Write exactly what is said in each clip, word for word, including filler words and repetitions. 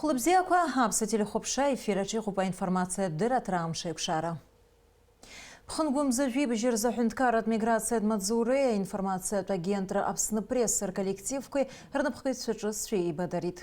Хәлыбзиақәа, Аԥсуа телехәаԥшра ефир аҿы иҟоуп аинформациатә дырраҭара Амш аиқәшара. Ԥхынгәымза жәибжь рзы аҳәынҭқарратә миграциатә маҵзуреи аинформациатә агентра Аԥсны Пресс рколлективқәеи рнапхгаҩцәа ҿыццәа еибадырит.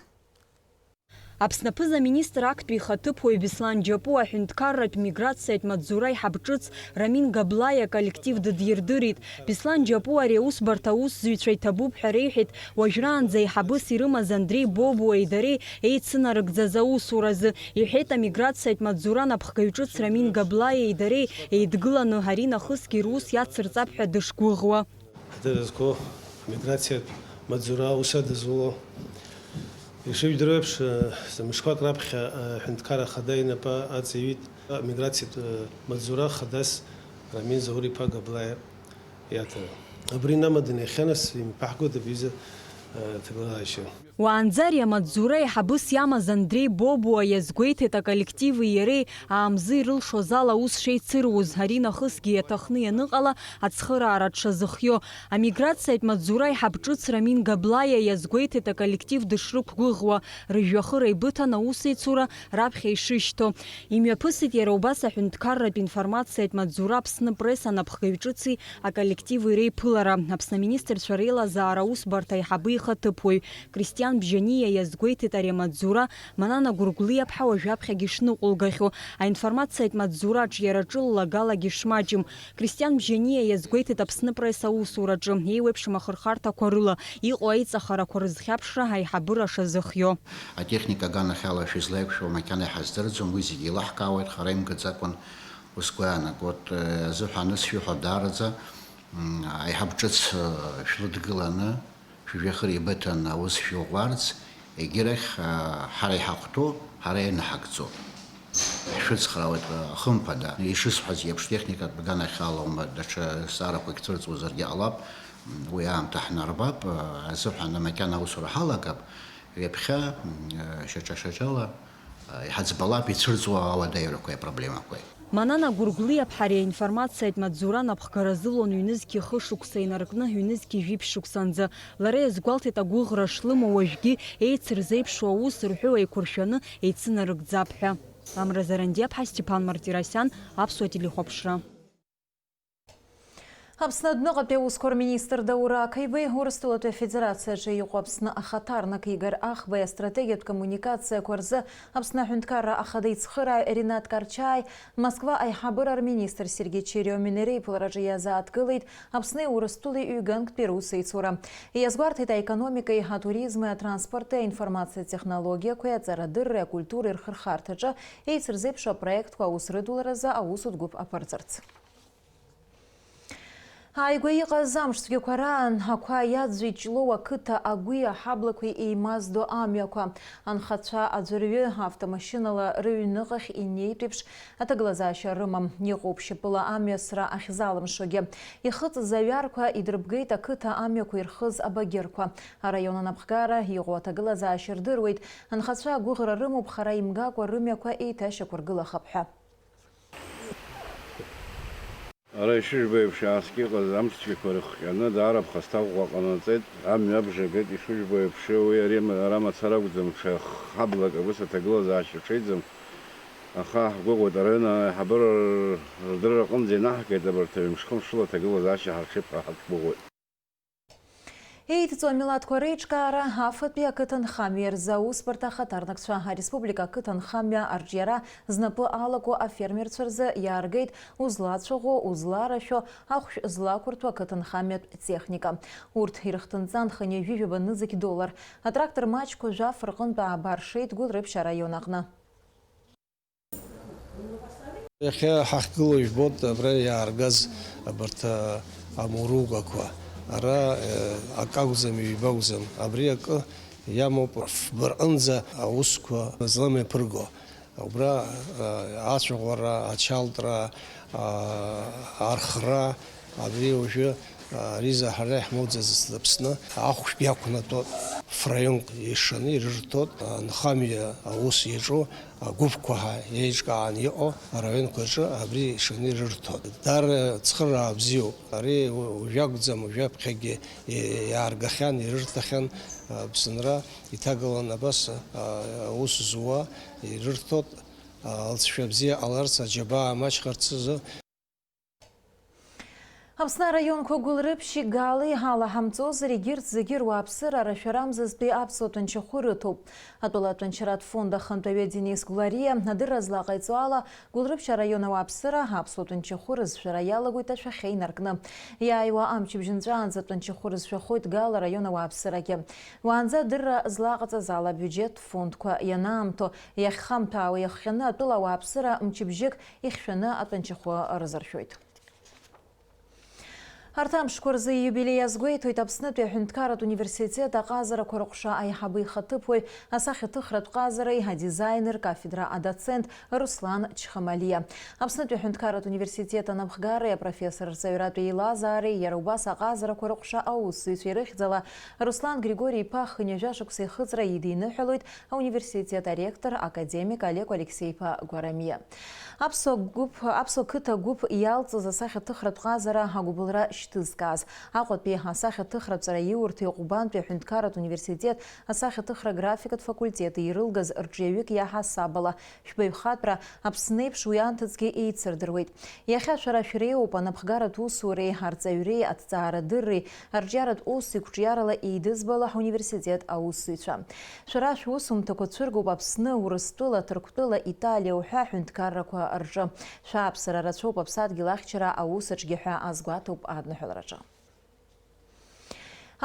Аԥсны аԥыза-министр актәи ихаҭыԥуаҩ Беслан Џьапуа аҳәынҭқарратә миграциатә маҵзура аиҳаб ҿыц Рамин Габлаиа аколлектив дыдирдырит. Беслан Џьапуа ари аусбарҭа аусзуҩцәа иҭабуп ҳәа реиҳәеит уажәраанӡа аиҳабыс ирымаз Андреи Бобуеи дареи еицынарыгӡаз аусуразы, иҳәеит амиграциатә маҵзура напхгаҩ ҿыц Рамин Габлаиеи дареи еидгыланы, ари нахысгьы рус иацырҵап ҳәа дышгәыӷуа. Ҳдырра зқәу амиграциатә маҵзура аус адызуло. Ишыжәдыруеиԥш, мышқәак раԥхьа аҳәынҭқарра ахада инапы аҵаҩит амиграциатә маҵзура хадас Рамин Заур-иԥа Габлаиа иаҭара. Абри инамаданы иахьа нас имҩаԥаҳгоит абҩыза, э, ҭагылазаашьа. Уаанӡа ари амаҵзура аиҳабыс иамаз Андреи Бобуа иазгәеиҭеит аколлективи иареи аамзы ирылшоз ала аус шеицыруз, ари нахысгьы иаҭахны ианыҟала ацхыраара дшазыхио. Амиграциатә маҵзура аиҳаб ҿыц Рамин Габлаиа иазгәеиҭеит аколлектив дышрықәгәыӷуа, рыжәҩахыр еибыҭан аусеицура раԥхьа ишышьҭоу. Имҩаԥысит иара убас аҳәынҭқарратә информациатә маҵзура Аԥсны Пресс анапхгаҩ ҿыци аколлективи реиԥылара. Аԥсны аминистрцәа реилазаара аусбарҭа аиҳабы ихаҭыԥуаҩ Кристиан Бжьаниа иазгәеиҭеит ари амаҵзура Манана Гәыргәлиаԥҳа уажәаԥхьагьы ишныҟәылгахьоу, аинформациатә маҵзура аҿиараҿы ллагалагьы шмаҷым. Кристиан Бжьаниа иазгәеиҭеит Аԥсны Пресс аусураҿы еиуеиԥшым ахырхарҭақәа рыла иҟоу аиҵахарақәа рызхьаԥшра аиҳабыра шазыхио. Атехника аганахьала шәызлаиқәшәо макьана иҳаздырӡом, уи зегьы еилаҳкаауеит, хара имгаӡакәан ус сгәы иаанагоит, э, азыҳәан анысшәыҳәа даараӡа, м, аиҳаб ҿыц, э, шәлыдгыланы, шәыжәҩахыр еибыҭаны аус шәыӷәӷәарц, егьирахь, э, ҳара иҳахәҭоу, ҳара ианаҳагӡо. Ишәыцхраауеит, э, хымԥада. Ишысҳәаз еиԥш, техникатә аганахьалоума, даҽа зҵаарақәагь цәырҵуазаргьы ҟалап, м, уи аамҭа ҳнарбап, э, азыҳәан макьана аусура ҳалагап. Ҩаԥхьа, м, шьаҿа-шьаҿала, а, иҳаӡбалап ицәырҵуа ауадаҩрақәеи апроблемақәеи. Манана Гәыргәлиаԥҳа ари аинформациатә маҵзура напхгара зылон ҩнызқьи хышықәса инаркны ҩнызқьи жәиԥшь шықәсанӡа. Лара иазгәалҭеит агәыӷра шлымоу уажәгьы еицырзеиԥшу аус рҳәыла еиқәыршәаны еицынарыгӡап ҳәа. Амра Зарандиаԥҳа, Степан Мартиросиан, Аԥсуа телехәаԥшра. Аԥсны адәныҟатәи аусқәа рминистр Даур Ақаибеи Урыстәылатәи Афедерациаҿы иҟоу Аԥсны ахаҭарнак Игор Ахбеи астратегиатә коммуникациақәа рзы Аԥсны аҳәынҭқарра ахада ицхырааҩ Ринат Карчааи Москва аиҳабыра рминистр Сергеи Чериомин реиԥылараҿы иазааҭгылеит Аԥсни Урыстәылеи ҩганктәи русеицура. Иазгәарҭеит аекономикеи, атуризми, атранспорти, аинформациатә технологиақәеи, аҵарадырреи, акультуреи рхырхарҭаҿы еицырзеиԥшу апроектқәа аус рыдуларазы аусутә гәыԥ аԥырҵарц. Ааигәа иҟаз амшцәгьақәа раан ақәа иаӡәӡәеит Ҷлоу ақыҭа агәи аҳаблақәеи еимаздо амҩақәа. Анхацәа аӡәырҩы автомашьынала рыҩныҟахь инеитә еиԥш аҭагылазаашьа рымам. Иҟоуп шьапыла амҩасра ахьзалымшогьы. Ихыҵыз аҩарқәа идырбгеит ақыҭа амҩақәа ирхыз абагьырқәа. Араион анапхгара иҟоу аҭагылазаашьа рдыруеит. Анхацәа агәыӷра рымоуп хара имгакәа рымҩақәа еиҭашьақәыргылахап ҳәа. Ара ишыжәбо еиԥш, ааскьа иҟаз амшцәгьақәа рыхҟьаны, даара ԥхасҭа ӷәӷәа ҟанаҵеит, амҩа абжа геит, ишыжәбо еиԥш, уи ари ара мацара акәӡам, ҽа ҳаблак агәыц аҭагылазаашьа ҽеиӡам, аха ҳгәыӷуеит, араион аиҳабыра рдырра аҟынӡа инаҳгеит, абарҭ аҩымш-хымш рыла аҭагылазаашьа ҳарҽеип ҳәа ҳақәгәыӷуеит. Еидҵоу амилаҭқәа реиҿкаара афатәи ақыҭанхамҩа рзы аусбарҭа ахаҭарнакцәа ареспублика ақыҭанхамҩа арҿиара знапы алаку афермерцәа рзы иааргеит узлацәаӷәо, узларашәо, ахәшә злақәырҭәо ақыҭанхамҩатә техника. Урҭ ирыхҭынҵан хынҩажәи жәаба нызқь доллар. Атрактор маҷқәа жәаф рҟынтә ааба ршеидгыло Рыԥшь араион аҟны. Иахьа ҳахьгылоу ижәбоит абра иааргаз абарҭ, а, амуругақәа. Ара, э, акы акәӡам, ҩба акәӡам. Абри акы иамоуп фба рҟынӡа аусқәа зламҩаԥырго. Убра, а, ацәаӷәара, ачалтра, а, архра, абри уажәы Ари заҳара иаҳмоуӡацызт Аԥсны, ахәшәгьы ақәнатәоит, фраионк ишаны ирырҭоит, анхамҩа аус иаҿу агәыԥқәа ҳәа еиҿкааны иҟоу араионқәа рҿы абри ишаны ирырҭоит. Даара цхыраара бзиоуп. Ари уажәакәӡам, уажәаԥхьагьы иааргахьан, ирырҭахьан Аԥсынра иҭагалан абас аус зуа ирырҭоит, алҵшәа бзиа ҟаларц, аџьабаа маҷхарц азы. Аԥсны араионқәа гәылрыԥшьи Гали ҳалаҳамҵозар, егьырҭ зегьы руааԥсыра арашәара амзызтәи аԥсуа ҭәанчахәы рыҭоуп. Атәыла аҭәанчаратә фонд ахантәаҩы Денис Гәлариа адырра злаҟаиҵо ала, Гәылрыԥшь араион ауааԥсыра аԥсуа ҭәанчахәы рызшәара иалагоит ашәахьа инаркны. Иааиуа амчыбжь нҵәаанӡа ҭәанчахәы рызшәахоит Гала араион ауааԥсырагьы. Уаанӡа адырра злаҟаҵаз ала абиуџьет фондқәа ианаамҭоу, иахьхамҭәаауа иахҟьаны атәыла ауааԥсыра мчыбжьык ихьшәаны аҭәанчахәы рызаршәоит. Арҭ амшқәа рзы ииубилеи азгәеиҭоит Аԥснытәи аҳәынҭқарратә университет аҟазарақәа рыҟәша аиҳабы ихаҭыԥуаҩ, асахьаҭыхратә ҟазареи адизайнер кафедра адоцент Руслан Чхамалиа. Аԥснытәи аҳәынҭқарратә университет анапхгареи апрофессор рҵаҩратә еилазаареи, иара убас аҟазарақәа рыҟәша аусзуҩцәеи рыхьӡала Руслан Григори-иԥа хынҩажәа шықәса ихыҵра идиныҳәалоит ауниверситет аректор академик Олег Алексеи-иԥа Гәарамиа. Аԥсуа гәыԥ, аԥсуа қыҭа гәыԥ иалҵыз асахьаҭыхратә ҟазара агәыбылра шьҭызкааз, Аҟәатәи асахьаҭыхратә ҵараиурҭеи Ҟәбантәи аҳәынҭқарратә университет асахьаҭыхра графикатә факультети ирылгаз рҿиаҩык иаҳасаб ала, шәбаҩхатәра Аԥсны еиԥш уи анҭыҵгьы еицырдыруеит. Иахьа шәара шәреиуоуп анапхгаратә усуреи арҵаҩреи аҭҵаарадырреи арҿиаратә ус иқәҿиарала еидызбало ҳуниверситет аусзуҩцәа. Шәара шәусумҭақәа цәыргоуп Аԥсны, Урыстәыла, Ҭырқәтәыла, Италиа уҳәа аҳәынҭқаррақәа рҿы. Шәааԥсара рацәоуп Аԥсадгьыл ахьчара аус аҿгьы ҳәа азгәаҭоуп адныҳәалараҿы.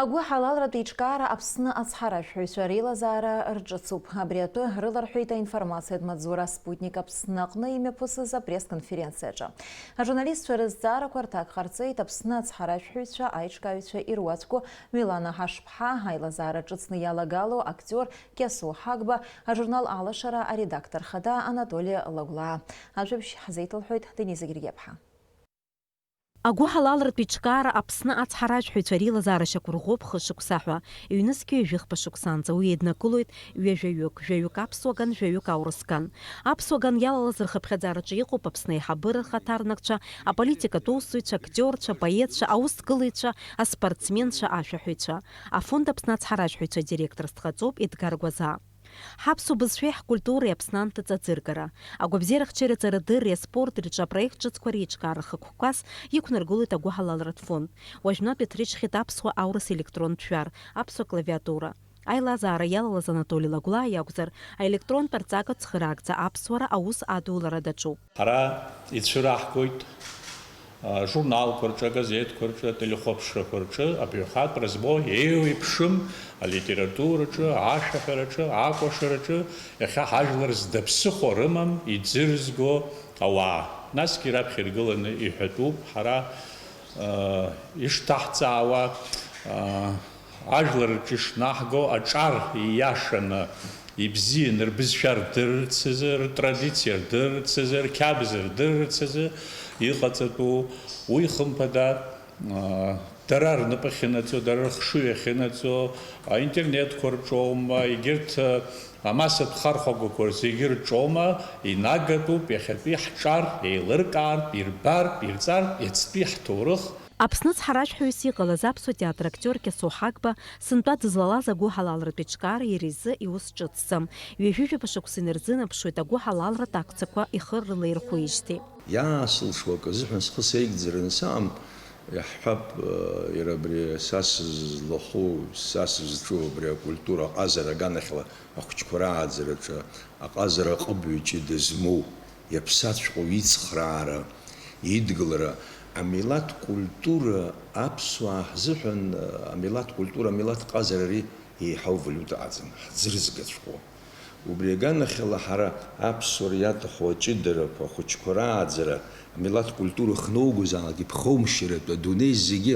Агәыҳалалратә еиҿкаара Аԥсны ацҳаражәҳәаҩцәа реилазаара рҿыцуп. Абри атәы рыларҳәеит аинформациатә маҵзура Спутник Аԥсны аҟны имҩаԥысыз апресс-конференциаҿы. Ажурналистцәа рызҵаарақәа рҭак ҟарҵеит Аԥсны ацҳаражәҳәаҩцәа аиҿкааҩцәа ируаӡәку Милана Ҳашԥҳа, аилазаара ҿыцны иалагало актиор Кьасоу Ҳагба, ажурнал Алашара аредактор хада Анатоли Лагәлаа. Ажәабжь ҳзеиҭалҳәоит Дениза Гергиаԥҳа. Агәыҳалалратә еиҿкаара Аԥсны ацҳаражәҳәаҩцәа реилазаара шьақәырӷәӷәоуп хышықәса ҳәа, ҩнызқьи ҩажәи хԥа шықәсаанӡа уи еиднакылоит ҩажәаҩык, жәаҩык аԥсуа ган, жәаҩык аурыс ган. Аԥсуа ган иалалаз рхыԥхьаӡараҿы иҟоуп Аԥсны аиҳабыра рхаҭарнакцәа, аполитикатә усзуҩцәа, актиорцәа, поетцәа, аусҭгылаҩцәа, аспортсменцәа, ашәаҳәаҩцәа. Афонд Аԥсны ацҳаражәҳәаҩцәа адиректорс дҟаҵоуп Едгар Гәазаа. Ҳаԥсуа бызшәеи ҳкультуреи Аԥсны анҭыҵ аӡыргара, агәабзиарахьчареи аҵарадырреи аспорти рҿы апроект ҿыцқәа реиҿкаара хықәкқәас иқәнаргылоит агәыҳалалратә фонд. Уажәнатә иҭрыжьхьеит аԥсуа аурыс електронтә жәар, аԥсуа клавиатура. Аилазаара иалалаз Анатоли Лагәлаа иакәзар, аелектронтә арҵага цхыраагӡа аԥсуара аус адулара даҿуп. Ҳара ицәыраҳгоит, а, журналқәа рҿы, агазеҭқәа рҿы, ателехәаԥшрақәа рҿы абаҩхатәра змоу еиуеиԥшым алитератураҿы, ашәаҳәараҿы, акәашараҿы иахьа ҳажәлар зда ԥсыхәа рымам иӡырзго ауаа. Насгьы раԥхьа иргыланы иҳәатәуп, ҳара, а, ишҭаҳҵаауа, а, ажәлар рҿы ишнаҳго аҿар ииашаны, ибзианы рбызшәа рдырырц азы, ртрадициа рдырырц азы, рқьабз рдырырц азы иҟаҵатәу, уи хымԥада, аа, дара рнапы ахьынаӡо, дара рыхшыҩ ахьынаӡо, аинтернетқәа рҿоума, егьырҭ, а, амасатә хархәагақәа зегьы рҿоума, инагатәуп иахьатәи ҳҿар еилыркаартә, ирбартә, ирҵартә иацтәи ҳҭоурых. Аԥсны цҳаражәҳәаҩыс иҟалаз аԥсуа театр актиор Кьасоу Ҳагба сынтәа дызлалаз агәыҳалалратә еиҿкаара иара изы иус ҿыцӡам. Ҩажәи жәаба шықәса инарзынаԥшуеит агәыҳалалратә акциақәа ихы рылаирхәеижьҭеи. Иаасылшо акы азыҳәан схы сеигӡараны саам, иаҳҳәап, иара абри са сызлахәу, са сызҿу абри акультура аҟазара аганахьала ахәыҷқәа рааӡараҿы аҟазара аҟыбаҩ ҷыда змоу, иаԥсаҵәҟьоу ицхраара, идгылара, амилаҭ культура, аԥсуаа ҳзыҳәан, амилаҭ культура, амилаҭ ҟазара ари еиҳау валиутаҟаҵан, ҳӡырзгаҵәҟьоу. Убри аганахьала ҳара аԥсуара иаҭаху аҷыдарақәа, ахәыҷқәа рааӡара, Амилаҭ культура хноугозаалак иԥхоумшьаратәы адунеи зегьы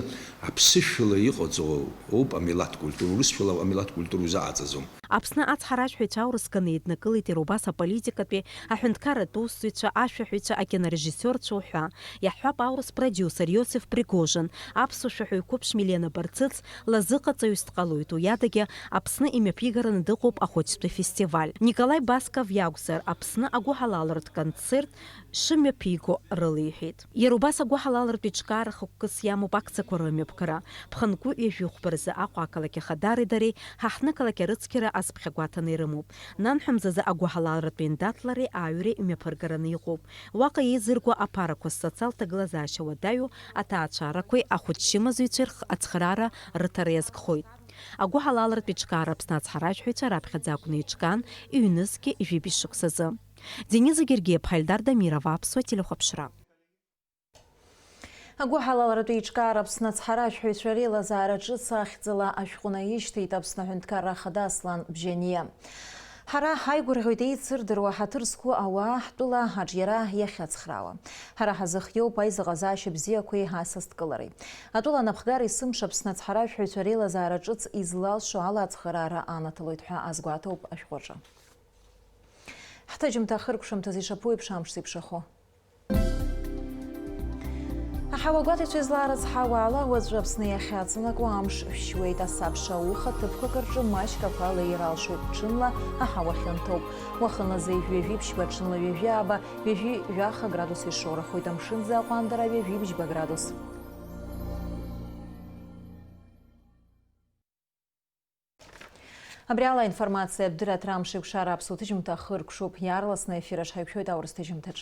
аԥсышәала иҟаҵоу ауп амилаҭ культура, урысшәала амилаҭ культура узаҟаҵаӡом. Аԥсны ацҳаражәҳәаҩцәа аурыс ганы еиднакылеит иара убас аполитикатәи, аҳәынҭқарратә усзуҩцәа, ашәаҳәаҩцәа, акинорежиссиорцәа уҳәа. Иаҳҳәап, аурыс продиусер Иосиф Пригожин, аԥсуа шәаҳәаҩ қәыԥш Милена Барцыц лазыҟаҵаҩыс дҟалоит, уи адагьы Аԥсны имҩаԥигараны дыҟоуп ахәыҷтәи фестиваль. Николаи Басков иакәзар, Аԥсны агәыҳалалратә концерт шымҩаԥиго рылеиҳәеит. Иара убас агәыҳалалратә еиҿкаара хықәкыс иамоуп акциақәа рымҩаԥгара. Ԥхынку ҩажәихәба рзы Аҟәа ақалақь ахадареи дареи ҳа ҳнықалақь арыцқьара азԥхьагәаҭаны ирымоуп. Нанҳәа мзазы агәыҳалалратә еиндаҭлареи ааҩреи мҩаԥыргараны иҟоуп. Уаҟа еизырго аԥарақәа социалтә ҭагылазаашьа уадаҩу аҭаацәарақәеи ахәыҷ-чымазаҩцәеи рхы ацхыраара рыҭара иазкхоит. Агәыҳалалратә еиҿкаара Аԥсны ацҳаражәҳәаҩцәа раԥхьаӡа акәны еиҿкаан, ҩнызқьи жәибжь шықәсазы. Дениза Гергиева, Ҳаилдар Дамирова, Аԥсуа телехәаԥшра. Агәыҳалалратә еиҿкаара Аԥсны ацҳаражәҳәаҩцәа реилазаара ҿыц ахьӡала ашәҟәы наишьҭеит Аԥсны Аҳәынҭқарра Ахада Аслан Бжьаниа. Ҳара ҳаигәырӷьоит еицырдыруа ҳаҭыр зқәу ауаа ҳтәыла аҿиара иахьацхраауа. Ҳара ҳазыхиоуп аизыҟазаашьа бзиақәеи асасдкылареи. Атәыла анапхгара есымша Аԥсны ацҳаражәҳәаҩцәа реилазаара ҿыц излалшо ала ацхыраара анаҭалоит ҳәа азгәаҭоуп ашәҟәаҿы. Ҳҭыжьымҭа ахыркәшамҭаз ишаԥу еиԥш амш зеиԥшрахо. Аҳауа гәаҭаҩцәа излаарыцҳауа ала, уаҵәы Аԥсны иахьаҵанакуа амш шәшьуеит, асабша ауха ҭыԥқәак рҿы маҷк ақәа леир алшоит, ҽынла аҳауа хьанҭоуп. Уахынла зегь ҩажәи ԥшьба, ҽынла ҩажәи ааба, ҩажәи жәаха градус ишоурахоит, амшын аӡы аҟәандара ҩажәи бжьба градус. Абри ала аинформациатә дырраҭара Амш еиқәшара аԥсуа ҭыжьымҭа хыркәшоуп. Иаарласны аефир аҿы ҳаиқәшәоит аурыс ҭыжьымҭаҿ.